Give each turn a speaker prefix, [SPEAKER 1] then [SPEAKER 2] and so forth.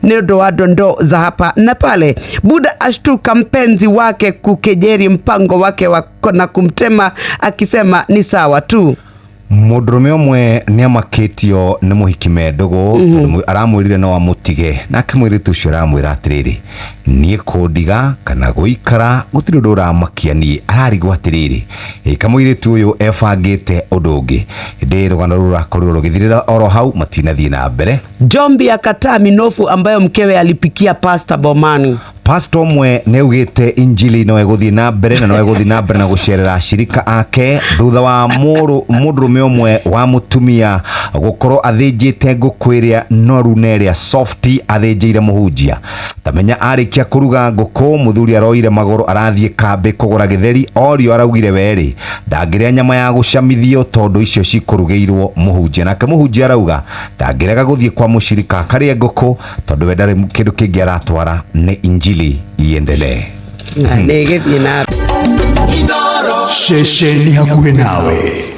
[SPEAKER 1] Nĩ ũndũ wa dondoo za hapa na pale. Buda ashtuka mpenzi wake kukejeri mpango wake wa na kumtema akisema ni sawa tu.
[SPEAKER 2] Mũndũrũme ũmwe nĩ amakĩtio nĩ mũhiki me ndũgũ tondũ aramwĩrire no amũtige, nake mũirĩtu ũcio aramwĩra atĩrĩrĩ, niĩ kũndiga kana gũikara gũtirĩ ũndũ ũramakia niĩ. Ararigwo atĩrĩrĩ, ĩ kamũirĩtu ũyũ ebangĩte ũndũ ũngĩ. Ĩndĩ rũgano rũrũ rũrakorirwo rũgĩthirĩra oro hau, matinathiĩ na mbere.
[SPEAKER 1] Jombi akataa minofu ambayo mkewe alipikia pasta bomani.
[SPEAKER 2] Pastor ũmwe nĩ augĩte injili no ĩgũthiĩ na mbere na no ĩgũthiĩ na mbere na gũcerera ashirika ake thutha wa mũndũrũme ũmwe wa mũtumia gũkorwo athĩnjĩte ngũkũ ĩrĩa noru na ĩrĩa soft athĩnjĩire mũhunjia. Tamenya arĩkia kũruga ngũkũ, mũthuri aroire magũrũ arathiĩ kambĩ kũgũra gĩtheri, orio araugire werĩ ndangĩrĩa nyama ya gũcamithio tondũ icio cikũrugĩirwo mũhunjia. Nake mũhunjia arauga ndangĩrega gũthiĩ kwa mũcirika akarĩe ngũkũ tondũ we ndarĩ kĩndũ kĩngĩ aratwara, nĩ injili iendelee.
[SPEAKER 1] Na nĩ ĩgĩthiĩ na
[SPEAKER 3] Ceceni hakuhĩ nawe.